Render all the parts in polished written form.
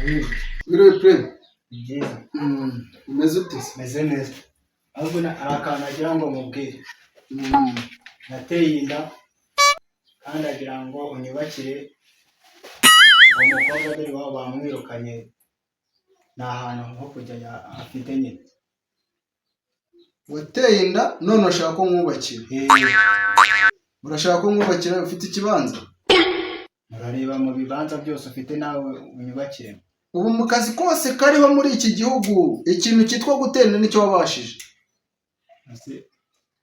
Wiriwe pre. Byiza. Umeze ute se? Meze neza. Ahubwo hari akantu nagira ngo mubwire. Nateye inda kandi agira ngo unyubakire uwo mukobwa, dore iwabo bamwirukanye, ni ahantu ho kujya afite nyine. Wateye inda none urashaka ko mwubakira? Eh. Urashaka ko mwubakira? Ufite ikibanza? Murareba mu bibanza byose ufite nawe unyubakire. Ubu mu kazi kose kariho muri iki gihugu, ikintu cyitwa gutera inda nicyo wabashije. Ese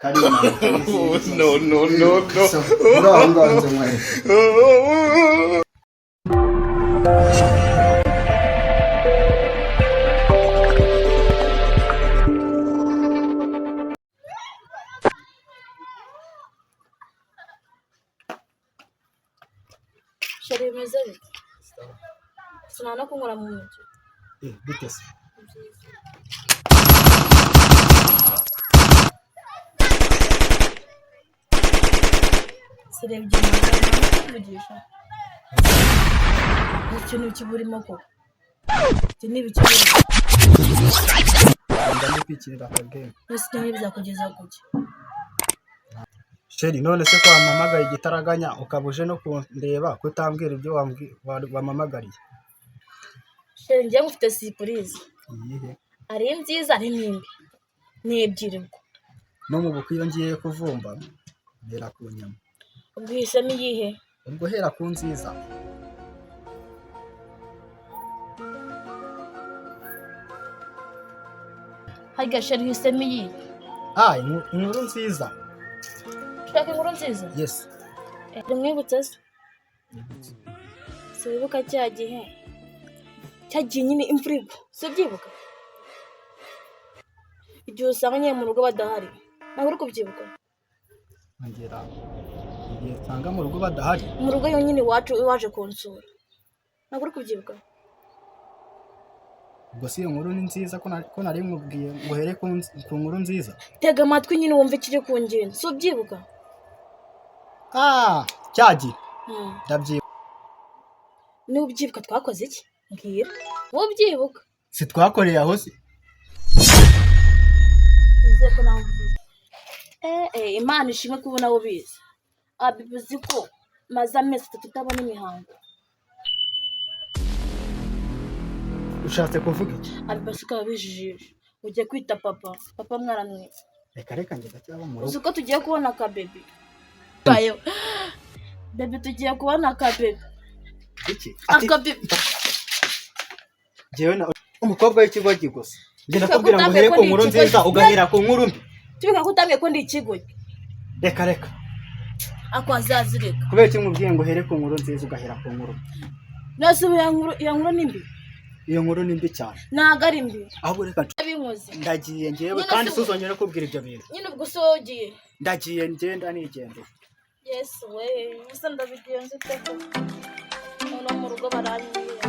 kari impanuka n'izindi zose? No, no, no, no. Muri aho ngaho nze nkwereke. Chéri, bimeze bite? Sinaba no kunkora mu ntoki. Eh, bite se? Sirebye umuntu kuvugisha. Nta kintu kiburimo koko. Iki ni ibiki burimo? Ngenda ndi kwikinira akagame. Mbese ibyo ngibyo bizakugeza kuki? Chéri, none se ko wampamagaye igitaraganya ukaba uje no kundeba kutambwira ibyo wampamagariye? Chéri, njyewe ngufite surprise. Iyihe? Ari nziza ari n'imbi. Ni ebyiri ubwo. No mu bukwe iyo ngiye kuvumba mpera ku nyama. Ubwo uhisemo iyihe? Ubwo hera ku nziza. Harya chéri, uhisemo iyihe? Ah, inkuru nziza. Ushaka inkuru nziza? Yes. Mwibutse se? Siwibuka cya gihe? Cya gihe nyine imvura igwa. Si ubyibuka? Igihe usanga nyine mu rugo badahari. Ntabwo uri kubyibuka? Ongera. Igihe nsanga mu rugo badahari. Mu rugo yonyine iwacu waje kunsura. Ntabwo uri kubyibuka? Ubwo si iyo nkuru ni nziza ko nari nkubwiye ngo uhere ku nkuru nziza? Tega amatwi nyine wumve ikiri ku ngendo. Si ubyibuka? Ah, cya gihe. Ndabyibuka. Niba ubyibuka twakoze iki? Mbwira. Wowe ubyibuka. Si twakoreye aho se? Nizeye ko nawe ubyibuka. Eh, Imana ishimwe kuba nawe ubizi. Abi, uzi ko maze amezi 3 utabona imihango. Ushatse kuvuga iki? Abi, basi ukaba bijijisha. Ugiye kwita papa. Papa mwana mwiza. Reka reka, njye ndacyaba mu rugo. Uzi ko tugiye kubona akabebi? Bayo. Bebe, tugiye kubona akabebi. Iki? Ati Akabebi. njyewe na umukobwa w'ikigoryi gusa. Njye ndakubwira ngo Utambwiye uhere ko ku ndi nkuru ikigoryi. nziza ugahera ku nkuru mbi. Tubika ko utambwiye ko ndi ikigoryi. Reka reka. Ako azazireka. Kubera iki nkubwiye ngo uhere ku nkuru nziza ugahera ku nkuru mbi? Nose ubu iyo nkuru ni mbi? Iyo nkuru ni mbi cyane. Ntabwo ari mbi. Ahubwo reka Binkoze. ndagiye njyewe Nyine kandi si- suzongere kubwira ibyo bintu. Nyine ubwo se wowe ugiye. Ndagiye ngenda nigendera. Yesu we, gusa ndabigenza ute ko? Noneho mu rugo baranyiriye.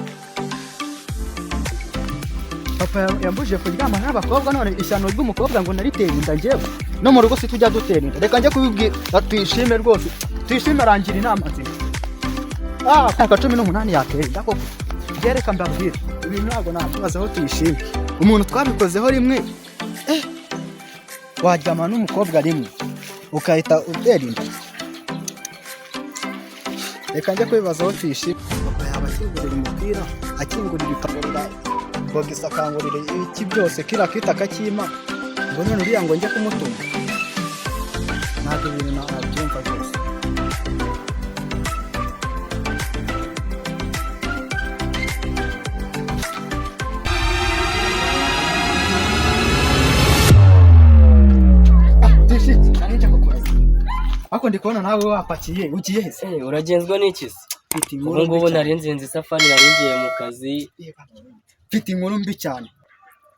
Papa yambujije kuryama n'abakobwa, none ishyano ry'umukobwa ngo nariteye inda njyewe. No mu rugo si tujya dutera inda. Reka njye kubibwira tuyishime rwose. Tuyishime arangira inama nzima. Ah, myaka 18 yateye inda koko? Njye reka mbabwire. Ibintu ntabwo nabibazaho tuyishime. Umuntu twabikozeho rimwe. Eh, waryama n'umukobwa rimwe ukahita utera inda. Reka njye kubibazaho tuyishime. Papa yaba akingurira umupira, akingurira ikagurira bogisi, akangurira iki byose kiriya kita akakimpa, ngo none uriya ngo njye kumutunga. Ntabwo ibintu nabyumva rwose. Ah, Tuyishime, nari nje kukureba. Ariko ndi kubona nawe wapakiye, ugiye he se? Eh, uragenzwa n'iki se? Mfite Ubu inkuru mbi ngubu cyane. nari nzinze isafari, nari ngiye mu kazi. Mfite inkuru mbi cyane.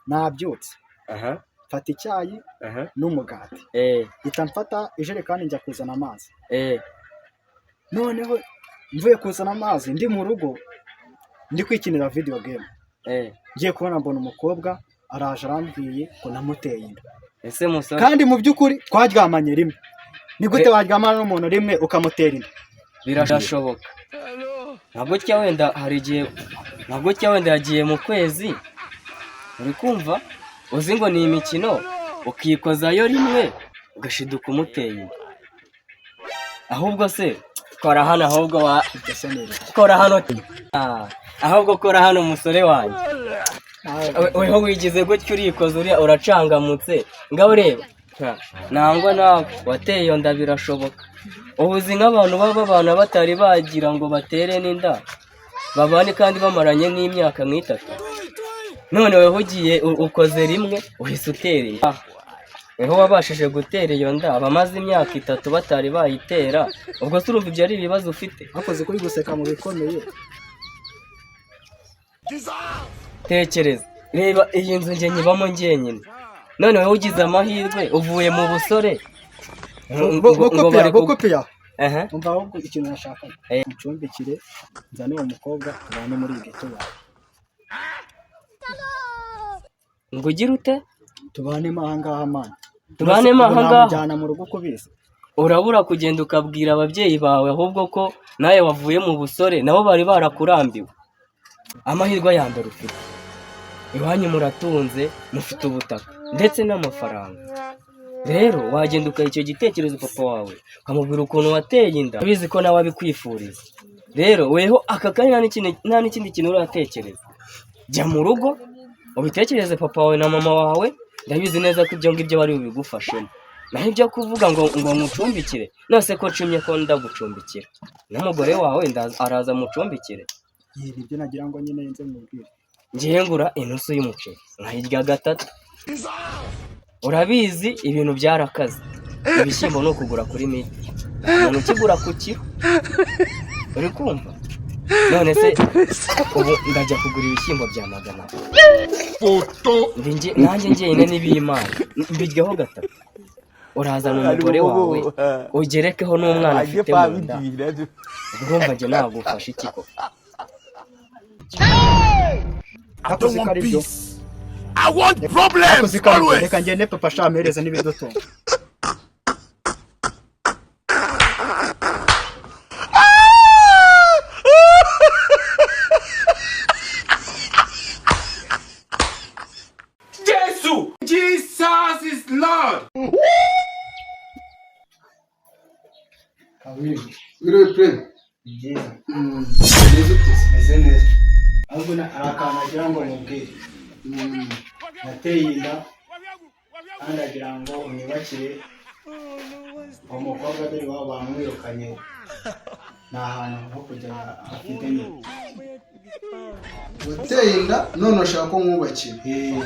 Nabyutse Aha, mfata icyayi aha. n'umugati, Eh, mpita mfata ijerekani njya kuzana amazi. eh. Noneho mvuye kuzana amazi ndi mu rugo ndi kwikinira video game, Eh. ngiye kubona mbona umukobwa araje arambwiye ngo namuteye inda. Ese musore, Kandi mu by'ukuri twaryamanye rimwe. Ni gute waryamana n'umuntu rimwe ukamutera inda? Birashoboka. Ntabwo cya wenda hari igihe Nka gutya wenda yagiye mu kwezi, uri kumva, uzi ngo ni imikino, ukikozayo rimwe ugashiduka umuteye inda. Ahubwo se kora hano, ahubwo wa Iryo se ni iryo. Kora hano. Ah, ahubwo kora hano, musore wanjye. Weho wigize gutya, urikoza, uriya uracangamutse, ngaho ureba. Ha, nangwa nawe wateye iyo nda, birashoboka. Ubu uzi nk'abantu baba babana batari bagira ngo batere n'inda, babane kandi bamaranye nk'imyaka nk'itatu, none weho ugiye ukoze rimwe uhise utera inda. Ah, weho wabashije gutera iyo nda, abamaze imyaka 3 batari bayitera, ubwo se urumva ibyo ari ibibazo ufite? Bakoze kuri guseka mu bikomeye. Tekereza, reba iyi nzu njye nyibamo njyenyine, none wowe ugize amahirwe uvuye mu busore ngo Bokopiya. bari Bokopiya. Aha. Umva, ahubwo ikintu nashakaga, mucumbikire, nzane uwo mukobwa tubane muri iyi geto yawe. Ngo ugire ute? Tubanemo ahangaha, man. Tubanemo Ubu ahangaha? namujyana mu rugo, uko ubizi. Urabura kugenda ukabwira ababyeyi bawe ahubwo ko nawe wavuye mu busore, nabo bari barakurambiwe. Amahirwe ya mbere ufite, iwanyu muratunze, mufite ubutaka ndetse n'amafaranga. Rero wagenda ukaha icyo gitekerezo papa wawe, ukamubwira ukuntu wateye inda, ubizi ko nawe abikwifuriza. Rero weho aka kanya nta n'ikindi kintu uratekereza. Jya mu rugo ubitekereze papa wawe na mama wawe, ndabizi neza ko ibyo ngibyo bari bubigufashemo. Naho ibyo kuvuga ngo mucumbikire, nose ko nshimye ko ndagucumbikira, n'umugore wawe araza mucumbikire. Ibi nibyo nagira ngo nyine nze mubwire. Ngiye ngura inusu y'umuceri nkayirya gatatu. Urabizi ibintu byarakaze, ibishyimbo ni ukugura kuri miti, umuntu ukigura ku kiro, uri kumva? None se ubu ndajya kugura ibishyimbo bya 200? Nanjye njyenyine n'ibiyimana mbiryaho gatatu. Urazana umugore wawe, ugerekeho n'umwana afite mu nda, urumva njye nagufasha iki koko? I don't Akoze ko want ari byo. peace. I want problems Akoze ko ari byo. always. Reka ngende papa shampereze n'ibidutunga. Jesus is Lord. Wiriwe, Prime. Ni byiza. Umeze ute se? Meze neza, ahubwo hari akantu nagira ngo mubwire. Nateye inda kandi agira ngo unyubakire uwo mukobwa, dore iwabo bamwirukanye, ni ahantu ho kujya afite nyine. Wateye inda none urashaka ko mwubakira? Eh.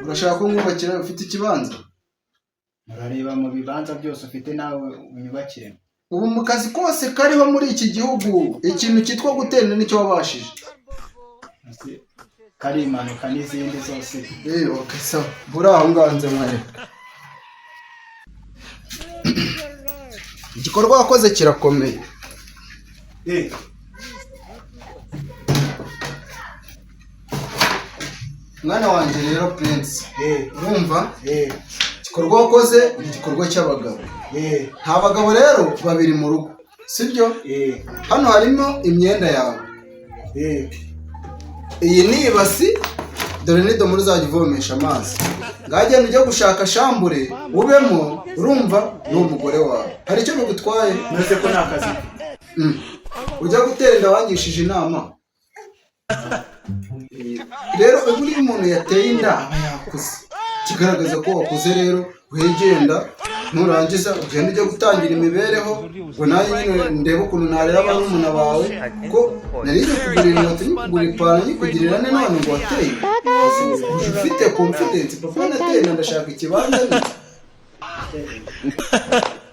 Urashaka ko mwubakira? Ufite ikibanza? Murareba mu bibanza byose ufite nawe unyubakire. Ubu mu kazi kose kariho muri iki gihugu, ikintu cyitwa gutera inda nicyo wabashije? Ese kari impanuka n'izindi zose? Eh, okay, sawa, buri aho ngaho nze mwareka. Igikorwa wakoze kirakomeye. Mwana wanjye rero, Prince, urumva, igikorwa wakoze ni igikorwa cy'abagabo. Nta bagabo rero babiri mu rugo, sibyo? Hano harimo imyenda yawe. Iyi ni ibasi, dore n'idomoro uzajya uvomesha amazi. Ngagenda ujya gushaka chambre ubemo, urumva, n'uwo mugore wawe. Hari icyo bigutwaye? Ntuzi ko nta kazi? Ujya gutera inda wangishije inama? Rero ubu iyo umuntu yateye inda aba yakuze, ikigaragaza ko wakuze. Rero wegenda, nurangiza ugenda ujya gutangira imibereho, ngo nanjye nyine ndebe ukuntu narera barumuna bawe, ko nari ngiye kugurira inkweto, nyikugurira ipantaro, nyikugirira ne, none ngo wateye inda. Uje ufite confidence: "Papa, nateye inda, ndashaka ikibanza." Ni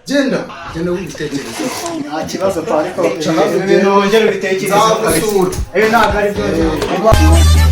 genda, genda wumva ibitekerezo. Nta kibazo pa, ariko Ca hafi. ibintu wongere ubitekereze. Nzagusura. Ibi ntabwo ari byo.